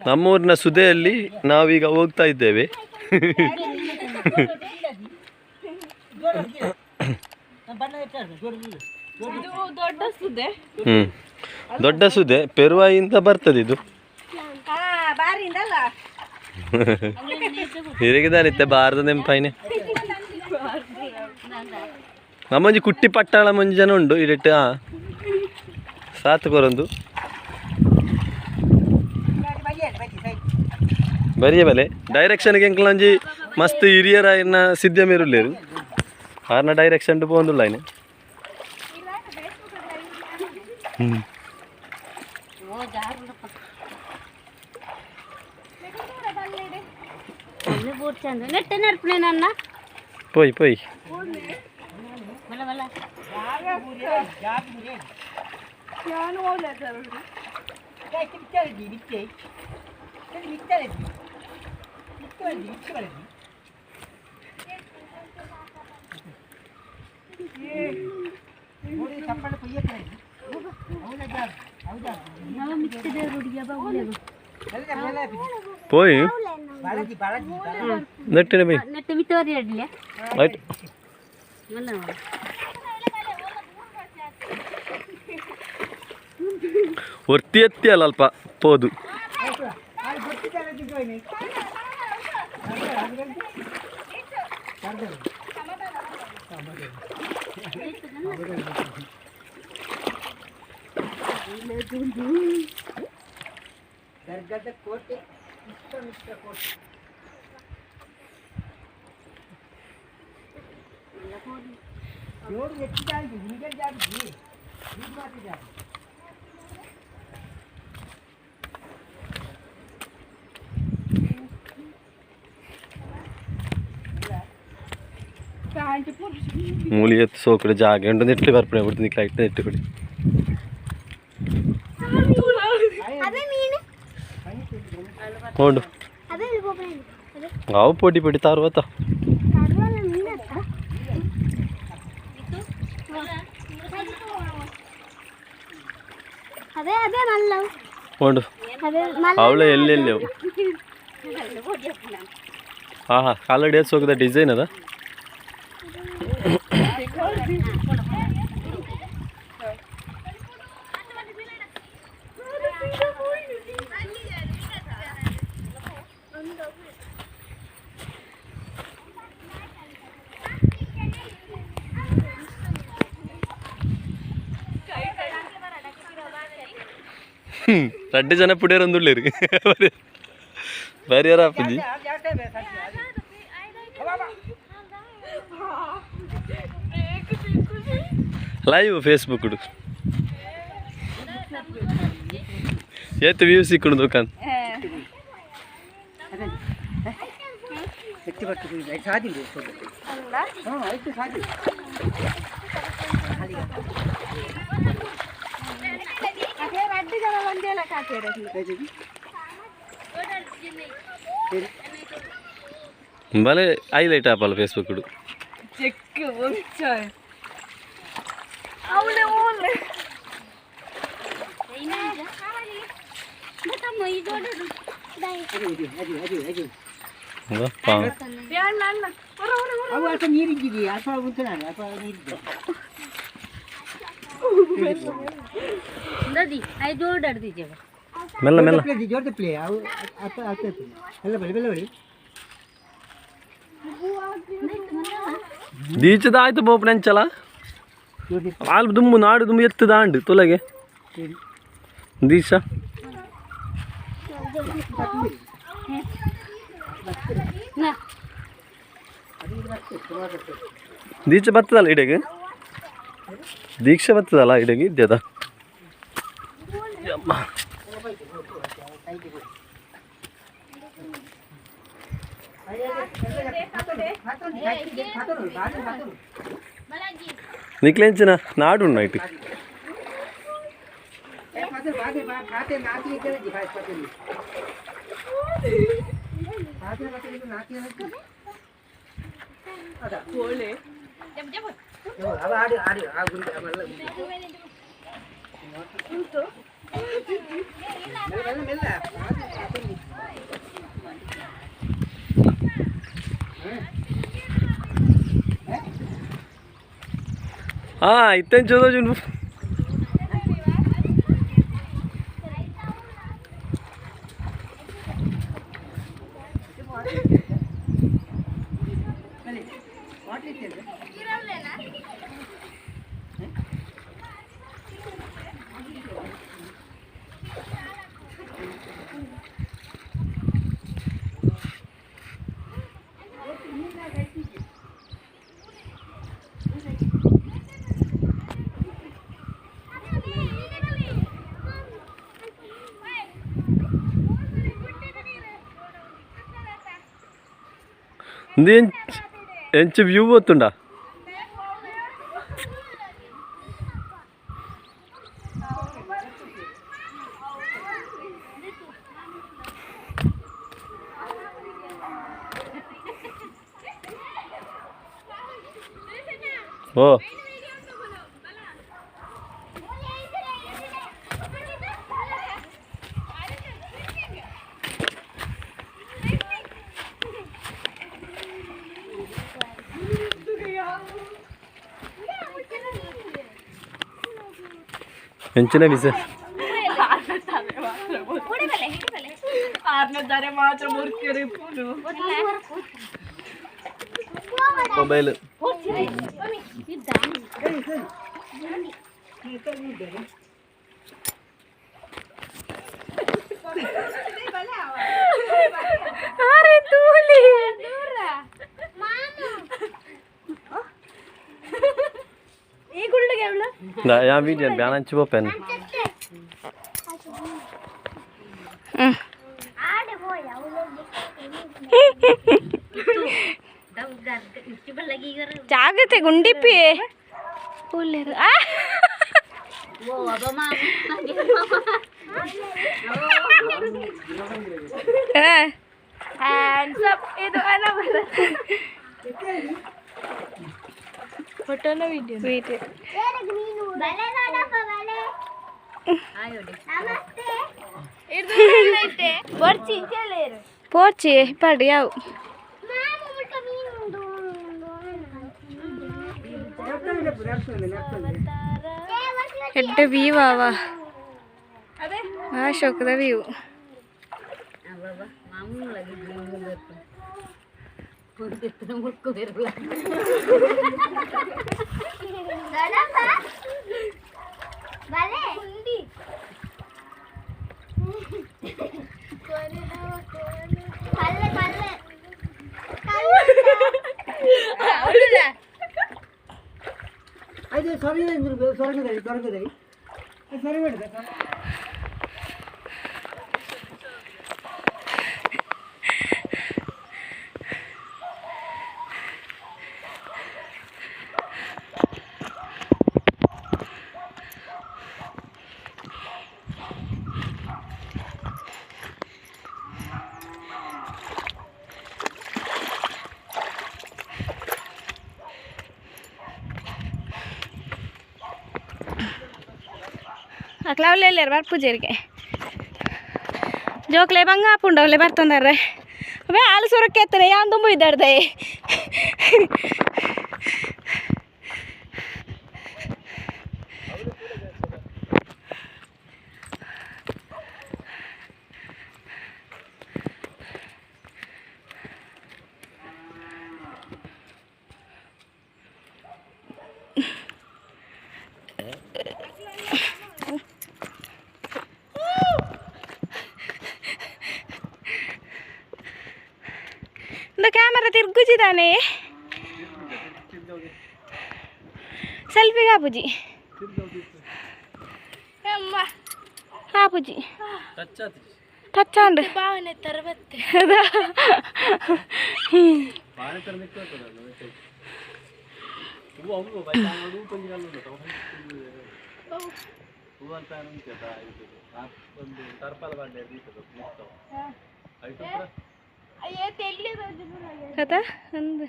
ನಮ್ಮೂರಿನ ಸುದೆಯಲ್ಲಿ ನಾವೀಗ ಹೋಗ್ತಾ ಇದ್ದೇವೆ. ಇದು ದೊಡ್ಡ ಸುದೆ. ಹ್ಮ್, ದೊಡ್ಡ ಸುದೆ, ಪೆರುವಾಯಿಂದ ಬರ್ತದೆ ಇದು. ಹಾ, ಬಾರಿಂದ ಅಲ್ಲ. ಹಿರಿಗಿದಾನಿತ್ತೆ ಬಾರದ ನೆಂಪಾಯಿನೆ. ನಮ್ಮೊಂಜಿ ಕುಟ್ಟಿ ಪಟ್ಟಾಳ ಮಂಜಿ ಜನ ಉಂಡು ಇಡಿಟ್ಟು. ಹಾ, ಸಾತ್ ಕೊರೊಂದು ಬರಿಯ ಬಲೆ ಡೈರೆಕ್ಷನ್ಗೆ ಎಂಕ್ಲೊಂಜಿ ಮಸ್ತ್ ಹಿರಿಯರ ಇನ್ನ ಸಿದ್ಧ ಮೇರುಲ್ಲೇರು, ಆರ್ನ ಡೈರೆಕ್ಷನ್ ಪೋಂದುಲ್ಲ ಆಯ್ನೆ. ಹ್ಮ್. ನೆಟ್ಟೆ ನಡ್ಪುನೆ ನನ್ನ. ಪೋಯ್ ಪೋಯ್. ಬಲ ಬಲ. ನಾನು ಹೋಗ್ಲಾ? ನಾವು ಮಿಕ್ಕಿದ ಹುಡುಗಿಯ ಬಾಗುಲೆಗು. ಪೋಯ್ ನೆಟ್ಟಿನ ಬೈ. ನೆಟ್ಟೆ ಮಿತ್ತವರಿ ಅಡ್ಲೆ. ಆಯ್ತು. ಮಲ್ಲ. ಒರ್ತಿ ಎತ್ತಿ ಅಲ್ಲ ಅಲ್ಪ ಪೋದು. ದರ್ಗದ ಕೋಟೆ, ವಿಶ್ವಾಮಿತ್ರ ಕೋಟೆ. ಜೋರು ಹೆಚ್ಚು ಜಾಗಿ ಹಿಂಗೆ ಜಾಗಿ ಇದು ಮಾತ್ರ ಜಾಗಿ. ಮೂಲಿ ಎತ್ತು ಸೋಕುಡು ಜಾಗೆ ಉಂಟು. ನೆಟ್ಲಿ ಬರ್ಪಣೆ ಬಿಡ್ತು ನಿಕ್ಲ ಐಟ್ ನೆಟ್ಟು ಬಿಡಿ. ಹೋಂಡು. ಅವು ಪೊಡಿ ಪೊಡಿ ತಾರುವತ್ತ. ಅದೇ ಅದೇ ಮಲ್ಲ. ಹೋಂಡು. ಅದೇ ಮಲ್ಲ. ಅವಳೆ ಎಲ್ಲೆಲ್ಲಿ ಅವು. ಹಾ ಹಾ, ಕಾಲಡಿ ಸೋಕದ ಡಿಸೈನ್ ಅದ. ರಡ್ಡು ಜನ ಪುಡಿಯರೊಂದುಳ್ಳೇರು ಬರ್ಯಾರ ಅಪ್ಪುಜಿ. ಲೈವ್ ಫೇಸ್ಬುಕ್ ಏತ್ ವ್ಯೂ ಸಿಕ್ಕುಂಡು ದುಕಾನ್. ಹೆಚ್ಚು ಬರ್ತದೆ, ಸಾಧಿಲ್ಲ. ಹಾಂ, ಆಯ್ತು, ಸಾಧಿ. ಅದೇ ರಡ್ಡು ಜನ ಒಂದೇ ಕಾಕೇರ. ಭಲೆ ಹೈಲೈಟ್ ಆಪಲ್ಲ ಫೇಸ್ಬುಕ್. ಚೆಕ್ ಒಂಚಾಯ್ ಅವಳೆ ಓಲೆ. ಅದು ಅದು ಅದು ಅದು. ಅಣ್ಣ ಅಣ್ಣ, ಹೊರ ಹೊರ ಹೊರ. ಅವು ಅಲ್ಪ ನೀರಿದ್ದಿದೆ, ಅಲ್ಪ ಉಂಟು, ನಾನು ಅಲ್ಪ ನೀರಿದ್ದೆ. ದದಿ I ಜೋಡಾಡ್ದಿದ್ದೇವೆ. ಮೆಲ್ಲ ಮೆಲ್ಲ. ಜೋರ್ ಪ್ಲೇ ಅವು ಅಲ್ಪ ಅಲ್ಪ ಎಲ್ಲ ಬಳಿ ಬೆಲ್ಲ ಬಳಿ. ದೀಚದ ಆಯ್ತು ಬೋಪ್ ನೆಂಚಲ ಆಲ್ ದುಂಬು ನಾಡು ದುಂಬು ಎತ್ತು ದಾಂಡು ತುಲಗೆ ದೀಕ್ಷಾ. ನಾ. ದೀಕ್ಷೆ ಬರ್ತದಲ್ಲ ಇಡೆಗೆ? ದೀಕ್ಷೆ ಬರ್ತದಲ್ಲ ಇಡೆಗೆ ಇದ್ಯದ? ಯಮ್ಮ. ನಿಕ್ಲೆಂಚಿನ ನಾಡು ಉಂಡು ಐಟ್. ಕೋಳೆ. ಆಡು ಆಡು ಆ ಗುರಿ ಮೆಲ್ಲ ಮೆಲ್ಲ ಮೆಲ್ಲ. ಹಾ ಇತ್ತೆಂಚ ತೋಜುಂಡು. ಎಂಚ ವ್ಯೂ ಗೊತ್ತುಂಡ? ಓ ಎಂಚಿನ ಬಿಸಿ ಮೊಬೈಲ್ ಅರೆ ತೂಲಿ ಈ ಗುಳ್ಳಿಗೆ ಅವಳು ಯಾ ವೀಡಿಯೋ ಬ್ಯಾನ್ ಪೋಪೆನ್. ಜಾಗತೆ ಗುಂಡಿಪ್ಪಿ. ಫೋಟೋನ ವಿಡಿಯೋ ವಿಡಿಯೋ. ಪೋರ್ಚಿ ಪಡಿ ಯಾವ ಎಡ್ಡೆ ವ್ಯೂ ಆವ, ಆ ಶೋಕದ ವ್ಯೂ. ಅದು ಸೊರಗಿದೆ ಸೊರಗಿದೆ ಸೊರಗಿದೆ ಸೊರಗಿದೆ. ಅಕ್ಲಾವ್ಲೆ ಬರ್ಪೂಜೆರಿಗೆ ಜೋಕ್ಲೆ ಬಂಗ ಆಪುಂಡವ್ಲೆ ಬರ್ತಂದಾರೆ. ಅವೇ ಹಾಲು ಸುರಕ್ಕೆ ಎತ್ತನೆ ಯಾನ್ ದುಂಬು ಇದ್ದಾಡ್ದೆ. ಕ್ಯಾಮರಾ ತಿರ್ಗುಜಿದಾನೆ ಸೆಲ್ಫಿಗೆ ಆಪುಜಿ ಆಪುಜಿ ಟಚ್ ಆಂಡ್ ಕಥಾ ಅಂದ್.